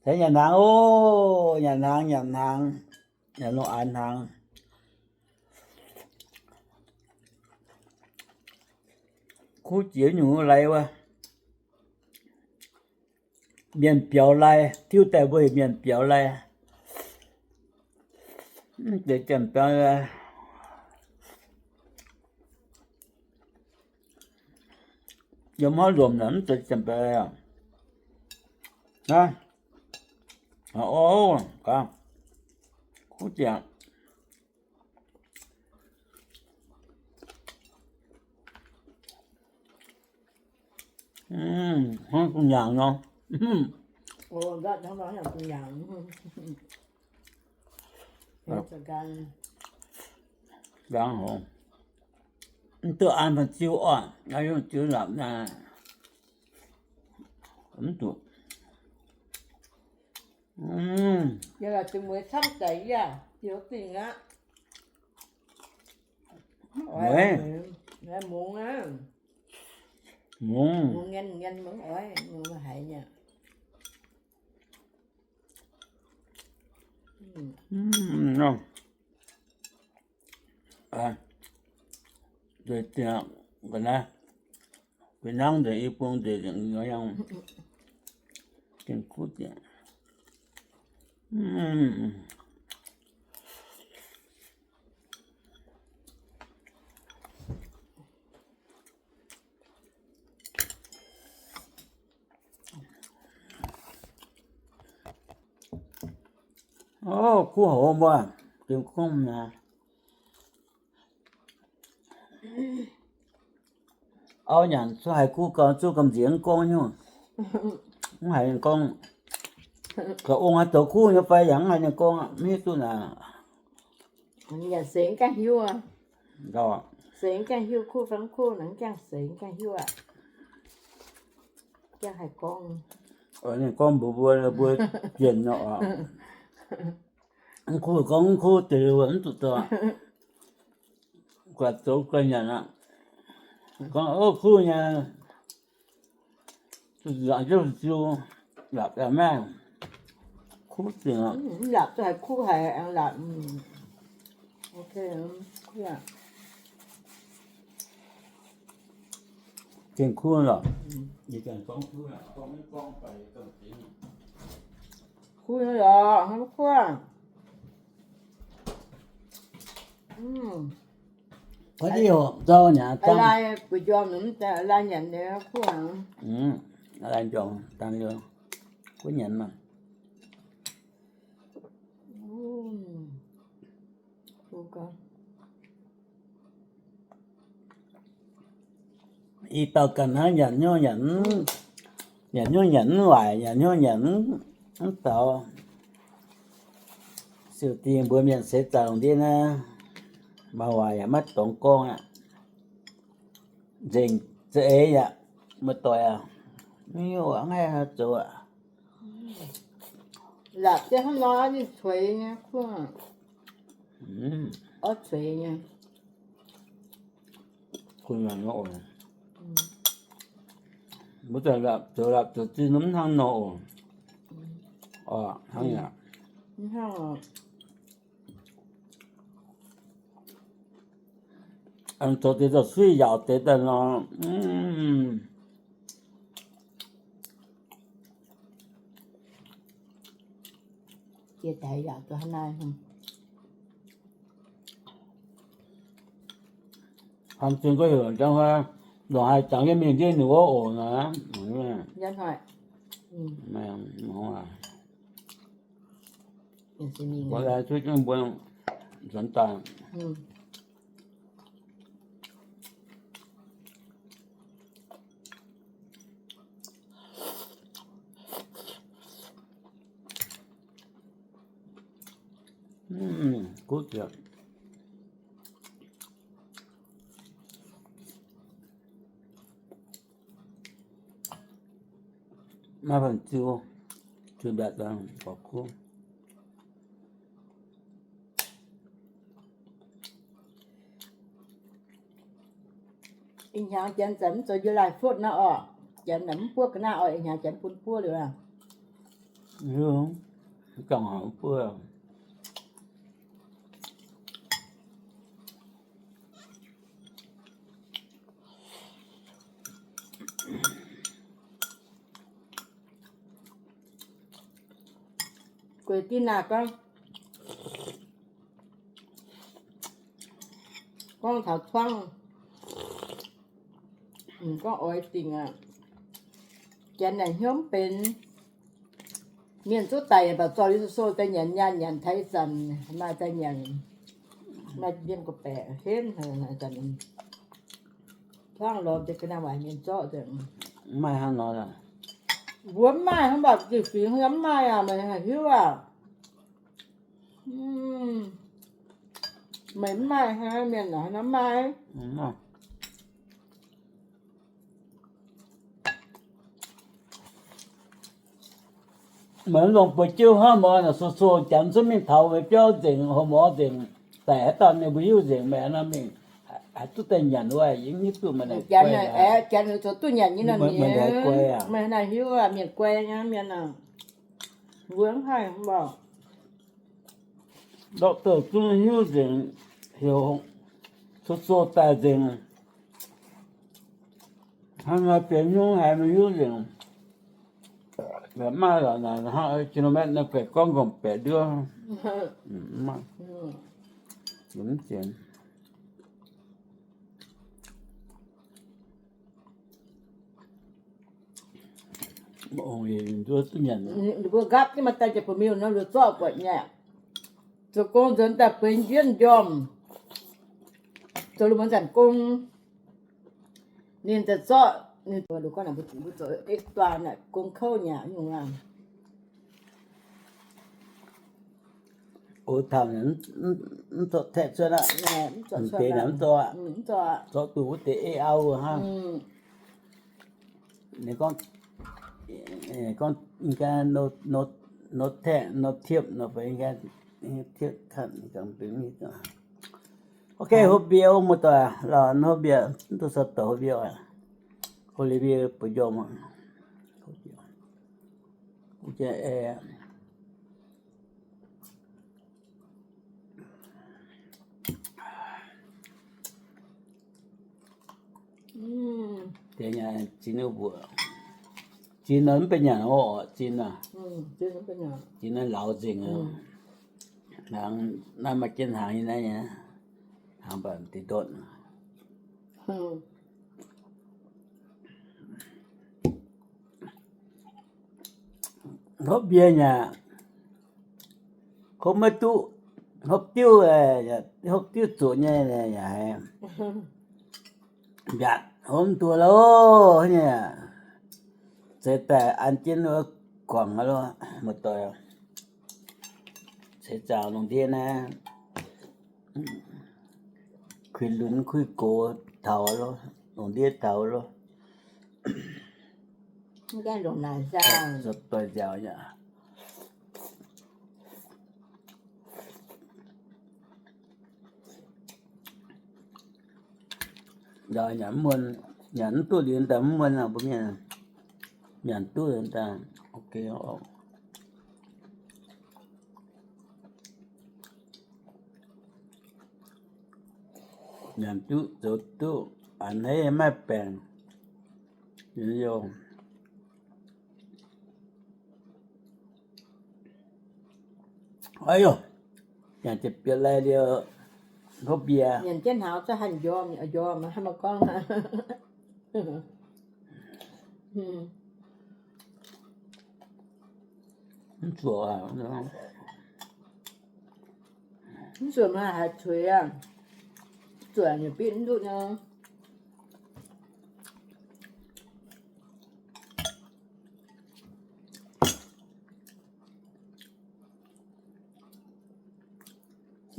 Deix nyanc hnaangx oc, nyanc hnaangx, nyanc hnaangx, nyanc lungh aanx hnaangx. Kuv jiex nyungc lai wuov. Mienh biaux lai, tiuv daaih mbuo heuc mienh biaux lai. Mv deix janx biaux lai, yiem haaix lomc naaic mv deix janx biaux lai aqv. Naaiv, o, gaax, kuv jiex. Hnangv gu'nguaaic nor. Nqaang hov, mv duqv an fun-ziu orqc, an fun-ziu lorqc naaic. Mv duqv. Mueiz, mueiz, mungz aqv. Mungz, mungz ngen, ngen mungz oix, mungz haiz nyei. Nzengc, ga'naaiv, gu'nangv nzengc, i bung nzengc, gengh kuv nzengc. Ov, kuv hoz mbuo, gengh kuv naaic. Auv nyanc cuotv haiz kuv gau, zuqv gamh nziex mv gorngv nyungc. Mv haiz gorngv, ga'ong haaix zoux kuv nyei fai yaac mv haiz ninh gorngv, mv hiuv duqv naaic. Seix mv gaengh hiuv aqv. Seix mv gaengh hiuv, kuv fai mv kuv, mv gaengh seix mv gaengh hiuv aqv. Gaengh haiz gorngv. Ninh gorngv mbuox mbuo, mbuo jienh nor oc. Mv kuv gorngv mv kuv deix mv zuqc dorh. Guatc zoux guatc nyanc aqv. Gorngv, ov, kuv nyei, zuqc ziux, la'biauv maengh, kuv zingh aqv. La'biauv haiz kuv haic, la'biauv, gengh kuv lorqc. Kuv lorqc, kuv. Kuv diuh zau nyanc dangh. Lai njorngh dangh liuz, kuv nyanc maah. I dauh ganh hnangv nyanc hnyouv nyanc mv, nyanc hnyouv nyanc mv waaic, nyanc hnyouv nyanc mv, mv daux. Siou dingh mbuox mienh seix zaangc ndiev naaiv, maaih waac yaac maiv dorngx gorngv aqv. Nzengc za'eix yaac muoz-doic aac, mv hiuv a'hneiv zoux aqv. La'biauv hnangv nor ninh cueix nyei, kuv, orv cueix nyei. Mbuo zoux la'biauv zoux zinh mv hnangv nor oc. Hnangv yaac zoux deix zoux suiv yaauc deix daaih nor. Hnamv zingh gorngv heuc njang hnoi, longc haaix jangx jienv mingh ndiev ninh wuov oc naaic. Mbuo lai cuotv jienv mbuo nzuonx daaih. Kuv ziepc. Maaih fun-ziu, ziu mbiaatc daaih gorqv kuv. Ih hnyangx janx za'gengh mv zoux njiec laaih fotv naaiv orqc. Janx naaic mv buov ga'naaiv orqc, ih hnyangx janx bun buov liuz aqv. Hiuv, gangh haic mv buov. Guei dinh naaic gorngv, gorngv taux cuangv, gorngv oix dingc aqv. Janx naaic hnyouv mv benx. Mienh zuqv daic yaac mv baac zorqv liuz sou daaih nyanc nyaanh nyanc taux ih zanc maaih daaih nyanc, maaih yiem ga'baeqc henv haic ih zanc. Cuangv lorz deix ga'naaiv waaic mienh zorqv nzengc. Mv maaih hnangv nor. Mbuo mv maaih hnangv, mv baac diuh fingx yaac mv maaih aqv, meih haih hiuv aqv. Meih mv maaih hnangv, mienh naaic hnangv mv maaih. Meih mv longc buoz-jiuv hnangv, mbuo naaic sou-sou janx zungv mingh taux meih biauv nzengc, horqc morz nzengc, daic haaix dauh ninh mbuo hiuv nzengc, meih hnangv mingh haaix duqv daaih nyanc wuov, yie mv hiuv duqv meih naaic guai aqv. Janx zoux duqv nyanc nyei nor, meih naaic guai aqv. Meih naaic hiuv aqv, mienh guai nyei mienh aac, mbuo mv haih mv baac doctor zungv hiuv nzengc, heuc sou-sou daaih nzengc. Hnangv nor benx nyungc haiz maiv hiuv nzengc. Maiv maaih lorqc naaic, hnangv kilometer naaiv guaix gorngv nqorngv baeqc nduov. Mv maaih. Mv zenx. Mbuo nqaapv jienv maaih daaih ziepc ba'miuh nor, luoqc zorqv buatc nyei. Zoux gong nzuonx daaih bueix njienv njormh, zoux lungh muonz zanc gong, ninh daaih zorqv, ninh mbuo gorngv mbuo zoux duqv duqv gong kouv nyei nyungc aqv. Oix taux mv zorqv taeqv cuotv aqv. Mv deix naaic mv zorqv aqv. Zorqv duqv wuov deix ei auv hnangv. Ninh gorngv, gorngv, nor taeqv nor tiepv nor, tiepv kanh gangx benx. Ok, hopv mbie wuov muoz-doic, lorz hopv mbie, mv duqv sou doqc hopv mbie oc. Hopv mbie bueix njormh. Deix nyei zinh mbuo, zinh nor mv benx nyanc oc, zinh nor, zinh nor lauz nzengc. Hnaangx naaiv maaih jienv hnaangx nyei naaiv nyei, hnaangx mv baac deix ndortv. Hopv mbie nyei, hopv maiv duqv, hopv diuv, hopv diuv zuqc nyei yaac haiz mbiaatc, hopv mv duqv loh nyei. Ceix daaih an jienv wuov guangc loh, muoz-doic. Ceix zaangc lungh ndiev naaiv, kuiv lunx kuiv gox taux loh, lungh ndiev taux loh. Doix nziaaux nyei. Nyanc mv muonz, nyanc mv duqv liuz daaih mv muonz aqv, mbuo mienh nyanc duqv daaih ok. Nyanc duqv zoux duqv, a'hneiv maiv baengc. Aa, nyanc ziepc bietv lai liuz, hopv mbie. Nyanc jienv hnaangx zungv haih njormh, njormh hnangv maiv gorngv. Mv zuoqc, mv zuoqc maaih haaix cueix aqv. Zuoqc nyei bitv mv duqv nyei.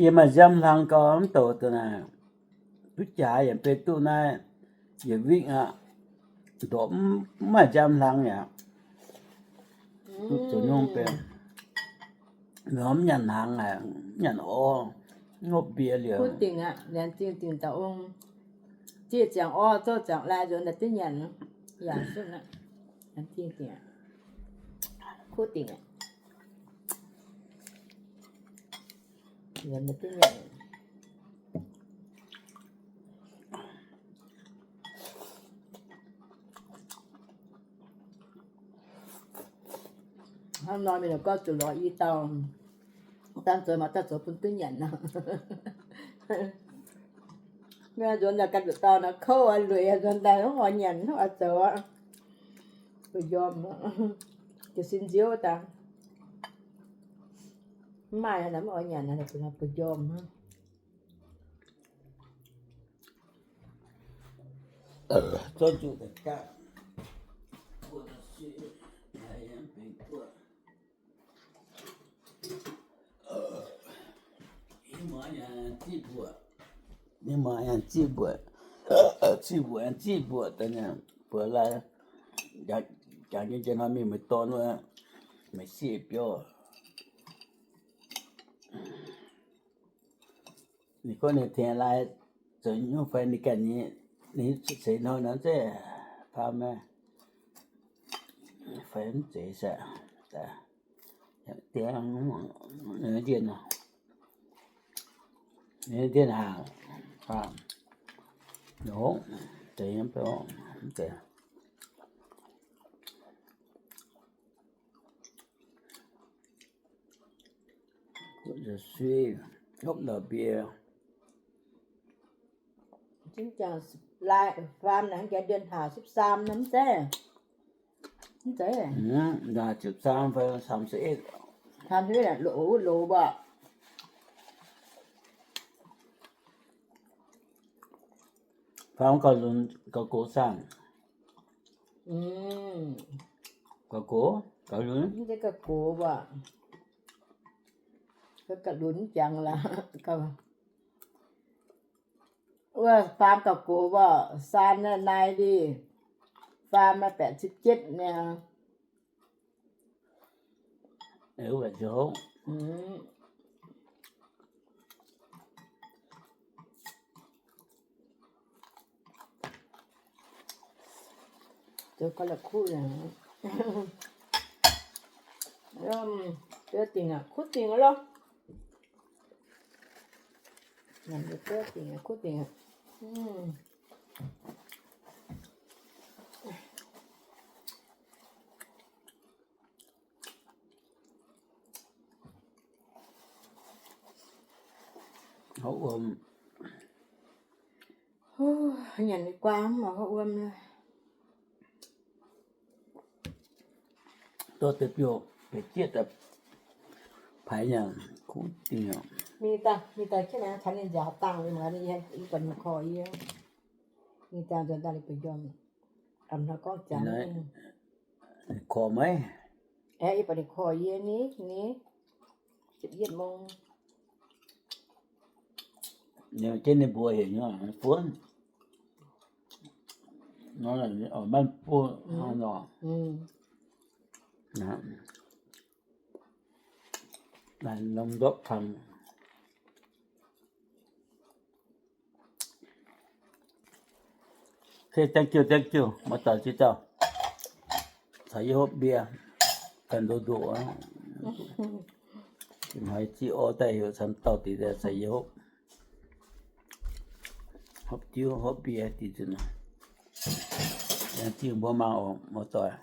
Yie maaih nziaamv hlang gau mv douc deix naaic, duqv jaax yaac beiv duqv naaiv yietc wikv aqv. Ndorqc mv maaih nziaamv hlang yaac duqv zuqc nyungc beiv. Nor mv nyanc hnaangx aqv, mv nyanc orv, mv hopv mbie liuz. Kuv dingc aqv, laengz zingh dingc dauh ong. Zieqv ziangx orv, zouv ziangx lai nzuonx daaih duqv nyanc. Yaac sunv aqv. Laengz zingh dingc aqv. Kuv dingc aqv. Nyanc duqv nyanc. Hnangv nor mingh la'gorngv zuqc lorz i dauh, daan zoux maaih daaih zoux bun duqv nyanc nor. Nzuonx daaih ganh zuqc dauh nor kouv aqv, lueic aqv, nzuonx daaih mv oix nyanc, mv oix zoux aqv. Mbu'ndongx, jiez sin nziouv daaih. Mv maaih mv oix nyanc, mbu'ndongx. Ninh mbuo ziqv mbuoqc, ziqv mbuoqc, ziqv mbuoqc daaih, buoz lai, jangx jienv njang hnoi mingh meih dorn wuov, meih sieqv biouv. Ninh gorngv ninh tengx lai zoux nyungc fai ninh ganh nyei, ninh seix hnoi nor zeiz, faam maiv, fai mv zeiz saah, diex, ndiev, ndiev hnaangx, zeiz, mv zeiz. Hopv ndau-mbie. Jangx lai faam naaic, jangx เดือนห้า สิบสาม nor mv zeiz. Mv zeiz. Naaic สิบสาม fai สามสิบเอ็ด. สามสิบเอ็ด loz, loz mbuo. Faam gauh lunx gauh gox saah? Gauh gox, gauh lunx. Mv zeiz gauh gox mbuo. Gauh lunx jangx laaix. Wuov faam gauh gox mbuo, saan naaiv naaiv li, faam naaiv แปดสิบเจ็ด niaa. Zoux ga'la'kuqv, kuv dingc lorqc. Kuv dingc. Hopv wuom. Nyanc guaang mv maaih hopv wuom. Dorh deix biouv, biouv jieqv daaih paaix nyanc, kuv dingc. Mingh daaih, mingh daaih jienv naaiv caux ninh nziaaux dangh, mingh baac ninh korv yie. Mingh daaih nzuonx daaih ninh ba'njormh. Hnoi gorngv jangx, korv maiv? Aeqv, yie baac ninh korv yie ni, ni. Ziepc yietv mong. Jienv ninh mbuo heuc nyei funv. Nor, manv buo nor. Longc ndortv camv. Okay, thank you, thank you, muoz-doic ziex dauh caux yie hopv mbie, ganh ndoqc ndoqc aqv. Ih hnoi ziqv orv daaih heuc camv dauh deix caux yie hopv, hopv diuv hopv mbie diuh nzunc. Laengz zingh mbuo mangc oc, muoz-doic.